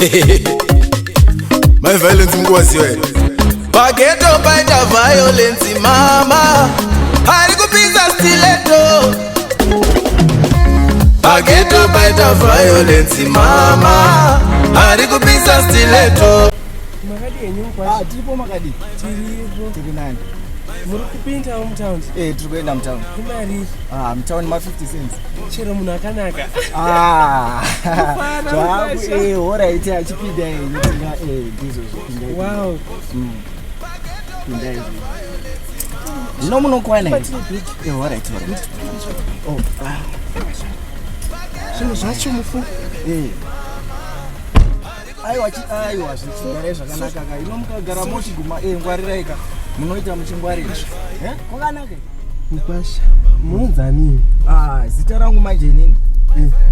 My violence mukuwaziva here? Pageto paita violence mama, ari kupisa stiletto. Pageto paita violence mama, ari kupisa stiletto. Makadii henyu mukwasha? Ah, tiripo makadii? Tiripo. Tiri nani? Muri kupindawo mutaundi? Eh, tiri kuenda mutaundi. Imari? Ah, mutaundi ma 50 cents. Chero munhu akanaka. Ah. Kufara, Zvaku mukwasha. eh, alright, achipinda henyu tinga eh ndizvo zvipinda. Wow. Pinda izvo. Zvino munokwana here? Eh, alright, alright. Oh, ah. Zvinhu zvacho mufu. Eh. Aiwa, aiwa, zvichigarai zvakanaka ka. Ino mukagara mochiguma eh ngwarirai ka. Munoita muchingwarira. Eh? Kwakanaka. Mukwasha. Munonzani? Ah, zita rangu manje inini.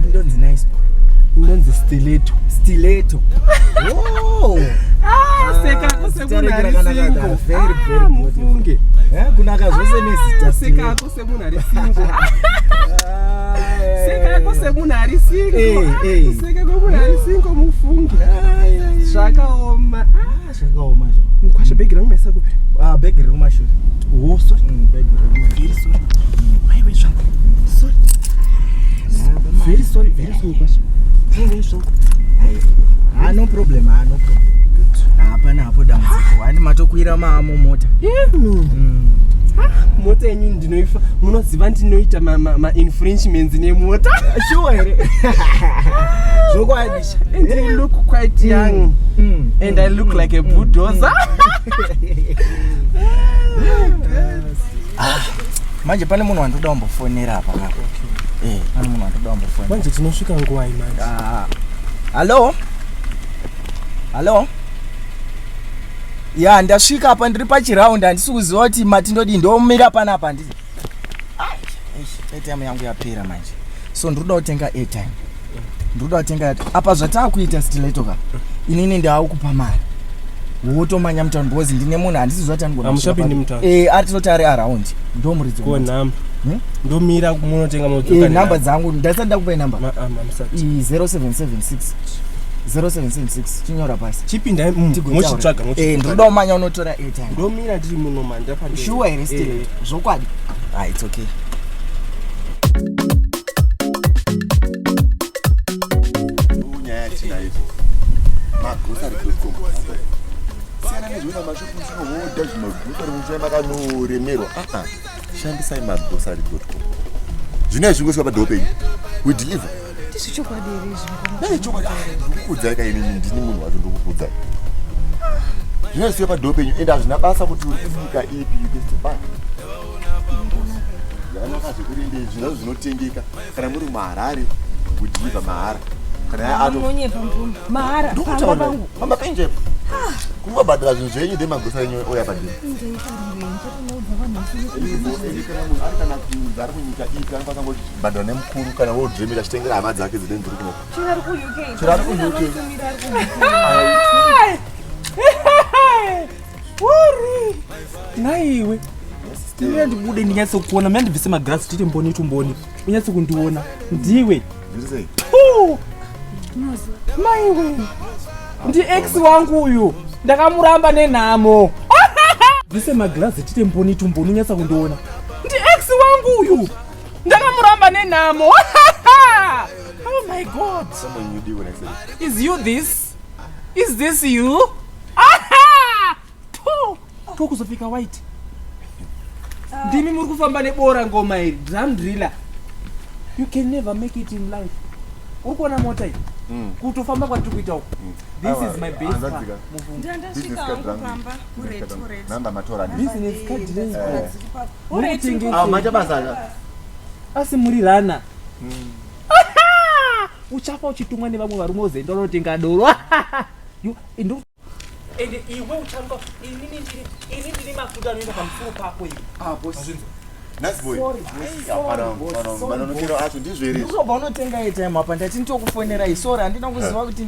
Ndonzi Nice Boy. Ndonzi Stiletto. Stiletto. Oh. Ah, seka ko zita semunhu renyu ari rakanaka, single. very, very Ah, beautiful. mufunge. Eh, kunaka zvose nezita Seka Stiletto. ko semunhu ari single. Ah, Seka ko semunhu ari single. Eh, eh. Seka ko munhu ari single mufunge. Zvakaoma. Ah, zvakaoma zvo. Mukwasha, bhegi rangu maisa kupi? Ah, bhegi riri kumashure. Oh, sorry. Bhegi riri kumashure. Very sorry. Maiwe zvangu. Sorry. Very sorry, very sorry mukwasha. Maiwe zvangu. Ah, no problem, ah, no problem. Hapana hapo dambudziko. Hani matokwira maamo mota. Imi. Mota yenyu ndinoifa, munoziva ndinoita ma-infringements nemota. Sure here. Zvokwadi. And I look quite young. And I look like a bulldozer. Manje pane munhu wandoda kumbofonera apa apa. Eh, pane munhu wandoda kumbofonera. Manje tinosvika nguwai manje? Ah. Hello? Hello? Ya, ndasvika apa ndiri pachiraundi handisi kuziva kuti mati ndodii ndomira panapa handiti. Ai, eish, airtime yangu yapera manje. So ndiri kuda kutenga airtime. Ndiri kuda kutenga airtime. Apa zvataakuita Stiletto ka. Inini ndaakupa mari. Wotomanya mutaundi because ndine munhu handisi kuziva kuti anogona Hamuchapindi kusvika papi. mutaundi? Eh, ari tototi ari around. Ndomuridzi Ko wemota. nhamba. Hmm? Ndomira munotenga modzoka. Eh, namba dzangu ndasati ndakupai namba. Musati. I 0776 0776 chinyora pasi. Chipindai Tigotaura. mochitsvaga Eh, mochitsvaga. ndinoda kumanya unotora airtime. Ndomira ndiri muno manje apa. Sure here Stiletto. Zvokwadi. Ah, it's okay. Nyaya yatinayo magrocery.com siyana nezvona mashopu muchinohodha zvimagrocery muchiya makanoremerwa. Aa, shandisai magrocery.com. Zvino zvingoiswa padhoo penyu, we deliver. Ndizvo chokwadi here izvi? Nei, chokwadi. Ndikukudzai ka inini, ndini munhu wacho, ndikukudzai. Zvinoisiwa padhoo penyu ende hazvina basa kuti uri kunyika ipi, you can still buy. Zvakanaka zvekuti ende zvinhu zvinotengeka. Kana muri muHarare, we deliver mahara. Kana ya ato Munonyepa mukoma, mahara pamba pangu? Pamba penjepo, kungobhadhara zvinhu zvenyu, then magrocery enyu ouya padheni. Kana munhu ari kana kunzi ari kunyika ipi, anokwanisa ngobhadhara nemukuru kana wodremera achitengera hama dzake dzinenge dziri kunoko. Chero ari kuUK? Chero ari kuUK. Anotumira ari kuUK. Uri. Naiwe. Ndinoda ndibude ndinyatsokuona, mina ndibvise magirasi tiite mboni tumboni. Unyatse kundiona. Ndiwe. Zviri sei? Puu! Maiwe. Ndi ex wangu uyu. Ndakamuramba nenhamo. Bvise magirazi tiite mboni tumboni unyatsa kundiona. Ndi ex wangu uyu. Ndakamuramba nenhamo. Oh my God. Someone you deal when I say Is you this? Is this you? Puu! Tokuzopfeka white. Ndimi muri kufamba nebora ngoma iri, drum driller. You can never make it in life. Uri kuona mota iyi? Kutofamba kwatiri kuita uku. This is my best car. Mufunge. Ndandasvika hangu pamba ureti ureti. Namba matora. Business card renyu. Ureti. Muri Maita basa ka. Asi muri rana. Uchafa uchitumwa nevamwe varume uzoenda unotenga doro. Ende iwe uchamuka inini ndiri ini ndine mafuta anoenda pamusoro pako iwe. Ah, boss. Nice boy. Sorry, boss. Hapana, Sorry, boss. hapana, Sorry, manonokero boss. acho ndizvo here? Ndikuzobva unotenga airtime apa, ndati nditokufonerai. Sorry, handina kuziva kuti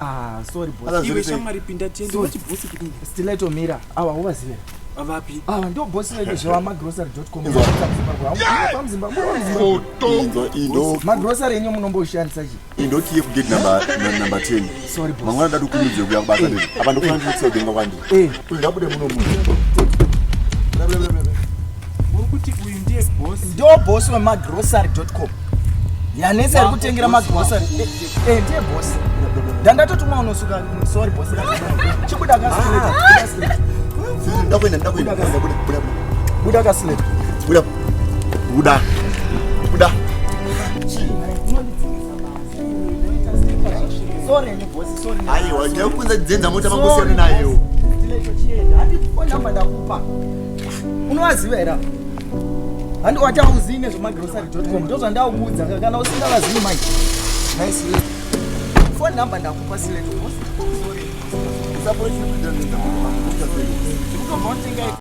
ah, sorry boss. Ala, Iwe zviri sei? shamwari, pinda tiende. Sorry. Wachibhosi kudini? Stiletto, mira. Awa uvazive. Vapi? Ava ndo bosi vedu zvevamagrocery com. Inzwa. Muzimbabwe Inzwa, iyi ndo magrocery enyu munomboshandisa chi? Iyi ndo kiye kugate number 10. Sorry, boss. Mangwana ndati kumidze kuya kubasa lezi. Apa ndofana ndikutsega kwandi. Eh. Uyu ngabude muno munhu. Uri kuti uyu ndiye boss? Ndo bosi wemagrocery com yanetsa iri kutengera magrocery. Eh, ndiye bosi. Ndandatotumwa unosuka. Sorry boss, chibuda kasileta. Ndakuenda, ndakuenda. Buda, buda, buda. Buda kasileta. Buda. Buda. Buda. Sorry enyu bosi, sorry. Aiwa, ndikukunza dzenza mota mangosiyana nayo. Stiletto chienda. Handi phone number ndakupa. Unovaziva here ava? Handi wati hauzivi nezvemagrocery com? Ndo zvandakuudza. Kana usingavazivi manje, nice. Phone number ndakupa, Sileto. Sorry. Usapore chiri kuita dzenza mota mangosiyana. Ndikutobva unotenga.